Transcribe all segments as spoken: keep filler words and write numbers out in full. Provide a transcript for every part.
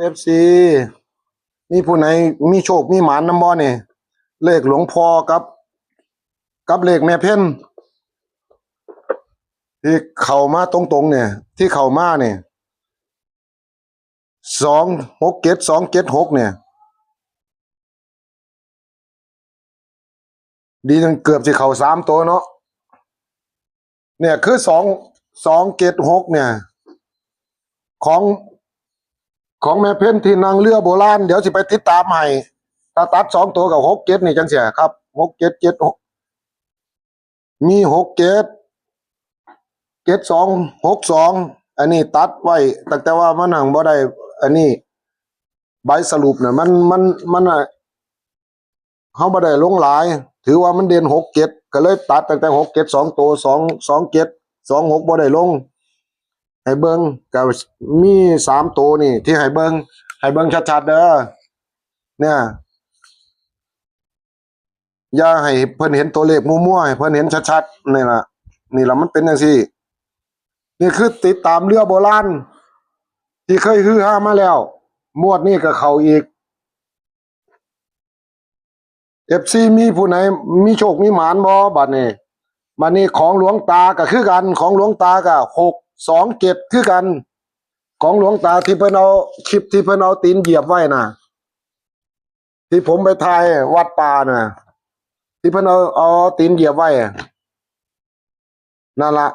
เอฟซี มีผู้ไหนมีโชคมีหมานนำบ่นี่ เลขหลวงพ่อกับ กับเลขแม่เพ็ญ ที่เข้ามาตรงๆเนี่ย ที่เข้ามาเนี่ย สองหกเจ็ด สองเจ็ดหกเนี่ย ดีจังเกือบสิเข้าสามตัวเนาะ เนี่ยคือสอง สองเจ็ดหกเนี่ย ของ ของแม่เพ็ญที่นั่งเรือโบราณ เดี๋ยวสิไปติดตามให้ ถ้าตัดสองตัวกับหกเจ็ดนี่จังเสียครับ หกเจ็ดเจ็ดหก มีหกเจ็ด เจ็ดสอง หกสอง อันนี้ตัดไว้ตั้งแต่ว่ามันหังบ่ได้ อันนี้ ใบสรุปเนี่ยมันมันมันอ่ะ เขาบ่ได้ลงหลาย ถือว่ามันเด่นหกเจ็ด ก็เลยตัดตั้งแต่หกเจ็ดสองตัว สอง สองเจ็ด สองหก บ่ได้ลง ให้เบิ่งก็มีสามตัวนี่ ที่ให้เบิ่ง ให้เบิ่งชัดๆเด้อ เนี่ย อย่าให้เพิ่นเห็นตัวเลขมั่วๆ ให้เพิ่นเห็นชัดๆ นี่ล่ะ นี่ล่ะมันเป็นจังซี่ นี่คือติดตามเรือโบราณ ที่เคยฮือฮามาแล้ว งวดนี้ก็เข้าอีก เอฟซี มีผู้ไหนมีโชคมีหมานบ่บัดนี้ บัดนี้ของหลวงตาก็คือกัน ของหลวงตาก็ หกสองเจ็ด คือกัน ของหลวงตาที่เพิ่นเอาคลิปที่เพิ่นเอาตีนเหยียบไว้น่ะ ที่ผมไปถ่ายวัดป่าน่ะ ที่เพิ่นเอา เอาตีนเหยียบไว้อะ นั่นละ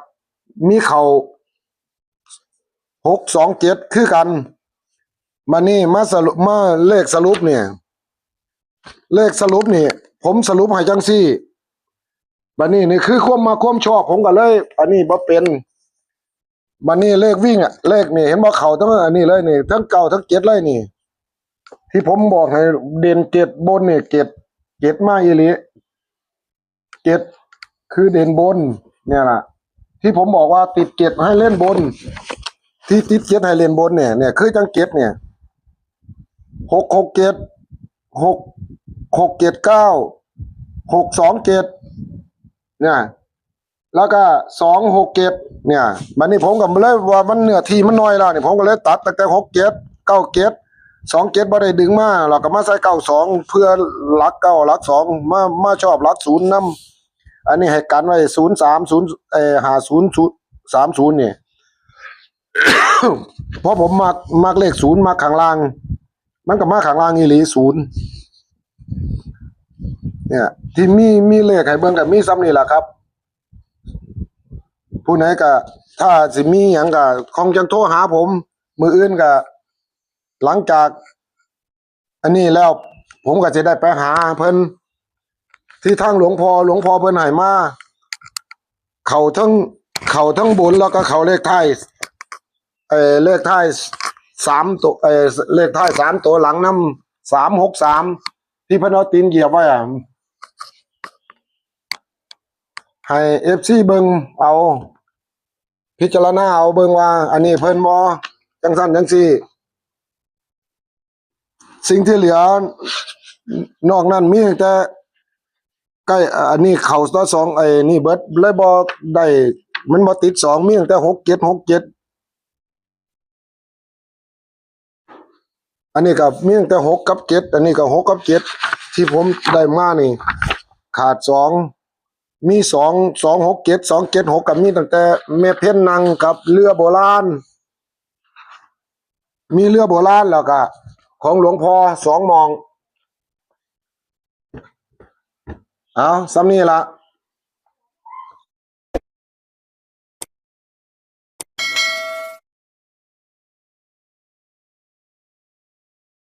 มีเข้า หกสองเจ็ด คือกัน มานี่มาสรุป มาเลขสรุปเนี่ย เลขสรุปนี่ ผมสรุปให้จังซี่ บัดนี้นี่คือความมาความชอบผมก็เลย อันนี้บ่เป็น บัดนี้เลขวิ่งอะ เลขนี่เห็นบ่ เข้าทั้งอันนี้เลยนี่ ทั้งเก้าทั้งเจ็ดเลยนี่ ที่ผมบอกให้เด่นเจ็ดบนนี่ เจ็ด เจ็ดมาอีหลี เจ็ดคือเด่นบน เนี่ยล่ะ ที่ผมบอกว่าติดเจ็ดให้เล่นบน ที่ติดเจ็ดให้เล่นบนเนี่ย เนี่ยคือจังเจ็ดเนี่ย หกหกเจ็ด หก หกเจ็ดเก้า หกสองเจ็ด เนี่ย แล้วก็ สองหกเจ็ด เนี่ย บัดนี้ผมก็เลยว่ามันเนื้อที่มันน้อยแล้วนี่ ผมก็เลยตัดตั้งแต่ หกเจ็ด เก้าเจ็ด สองเจ็ด บ่ได้ดึงมา เราก็มาใส่ เก้าสอง เพื่อหลักเก้า หลักสอง มา มาชอบหลักศูนย์นำ อันนี้ให้กันไว้ ศูนย์สาม ศูนย์ เอ่อ ห้าศูนย์ สามศูนย์ เนี่ย เพราะผมมัก มักเลขศูนย์ มักข้างล่าง มันก็มาข้างล่างอีหลี ศูนย์ เนี่ย ที่มี มีเลขให้เบิ่งก็มีส่ำนี่ล่ะครับ ผู้ไหนก็ ถ้าสิมีหยังก็คงจังโทรหาผม มื้ออื่นก็ หลังจาก อันนี้แล้ว ผมก็สิได้ไปหาเพิ่น ที่ทางหลวงพ่อ หลวงพ่อเพิ่นให้มา เข้าทั้ง เข้าทั้งบน แล้วก็เข้าเลขท้าย เอ่อ เลขท้ายสามตัว เอ่อ เลขท้ายสามตัวหลังนำ สามหกสาม ที่เพิ่นเอาตีนเหยียบไว้อะ ให้ เอฟซี เบิ่งเอา พิจารณาเอาเบิ่งว่า อันนี้เพิ่นบ่จังซั่นจังซี่ สิ่งที่เหลือ นอกนั้นมีแต่ใกล้ อันนี้เข้าต่อสอง ไอ้นี่เบิด เลยบ่ได้ มันบ่ติดสอง มีตั้งแต่ หกเจ็ด หกเจ็ด อันนี้ก็มีตั้งแต่ หกกับเจ็ด อันนี้ก็ หกกับเจ็ด ที่ผมได้มานี่ ขาดสอง มีสอง สองหกเจ็ด สองเจ็ดหก ก็มีตั้งแต่แม่เพ็ญนั่งกับเรือโบราณ มีเรือโบราณแล้วก็ของหลวงพ่อสองหม่อง เอาส่ำนี้ละ